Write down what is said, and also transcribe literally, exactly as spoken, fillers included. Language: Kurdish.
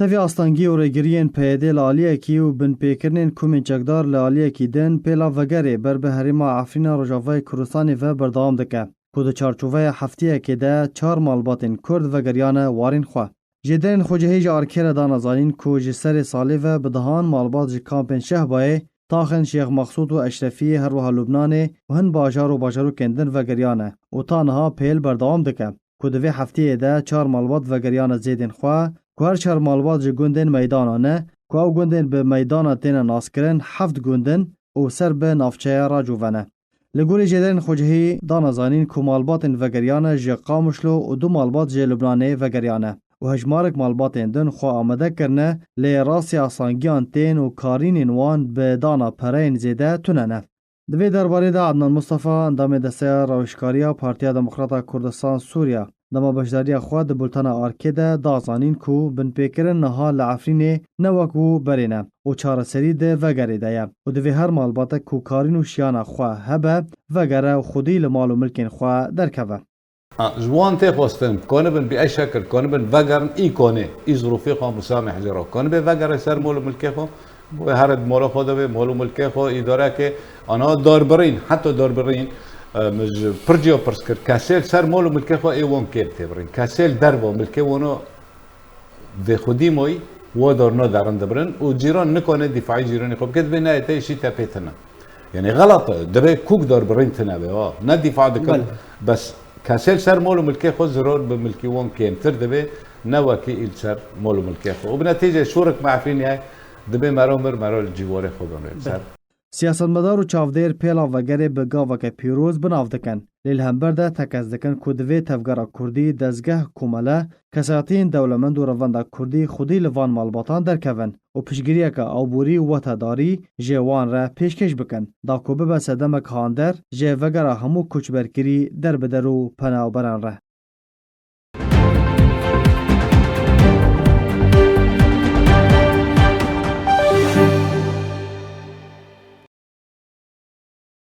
Tevî astengî û rêgiriyên P Y D li aliyekî û binpêkirinên komên çekdar li aliyekî din pêla vegerê ber bi herêma Efrîna Rojavayê Kurdistanê ve berdewam dike, ku di çarçoveya heftiyekê de çar malbatên Kurd vegeriyane warên xwe. Jêderên xwecihî ji Arkê re dane zanîn ku ji serê salê ve bi dehan malbat ji kampên Şehbayê, Taxên Şêx Mexsûd û Eşrefiyê, her wiha Lubnanê û hin bajar û bajarokên din vegeriyane û ta niha pêl berdewam dike, ku di vê heftiyê de çar malbat vegeriyane zêdên xwe, ku her çar malbat ji gundên meydana ne, ku ew gundên bi meydana têne naskirin heft gund in û ser bi navçeya Racûve ne. Li gorî jêderên xwecihî dane zanîn ku malbatên vegeriyane ji Qamişlo û du malbat ji Lubnanê vegeriyane û hejmarek malbatên din xwe amade kirine, lê rastî asangiyan tên û karînên wan bi dana pereyên zêde tune ne. Di vê derbarê de Adnan Mustafa, endamê Desteya Rawişkariya Partiya Demokrata Kurdistan Sûriya, dema beşdariya xwe di bultena Arkê de da zanîn ku binpêkirin niha li Efrînê ne wek bû berê ne û çareserî di vegerê de ye û divê her malbatek ku karîn û şiyana xwe hebe, vegere û xwedî li mal û milkên xwe derkeve. Ha, ji wan tê xwestin, konibin bi eşekil, konibin vegerin, î konê, î zirûfê xwe musameh jê re. Konibê vegere ser mol û milkê xwe, wê here di mola xwe de bê, mol û milkê xwe, îdareke, ana darbirîn, heta darbirîn, e, min ji pir ciya pirs kir, kesê li ser mol û milkê xwe ê wan kêm tê birîn. Kesê li derva milkê wan o, vê xwedî moyî, wa dar naderin dibirin û cîran nikane dîfaî cîranê xwe bike, divê nayê te jî te pê tine. Yani xelat e, divê kûk darbirîn tine be, ha. Ne dîfa dikin, Belê. Bes kesê li ser mol û milkê xwe zirar bi milkî wan kêmtir dibe, ne wekî î li ser mol û milkê xwe. Û bi netîce şûrik me Efrînê ye, dibe mero mir, mero li cîwarê xwe bin rê ser. Siyasetmedar û çavdêr pêla vegerê bi gaveke pîroz bi nav dikin. Lê li hember de tekez dikin ku divê tevgera kurdî, dezgeh, komele, kesayetiyên dewlemend û revenda kurdî xwedî li van malbatan derkevin û piştgiriyeke aborî û wetedarî ji wan re pêşkêş bikin, da ku bibe sedemek hander ji vegera hemû koçberkirî derbider û penaberan re.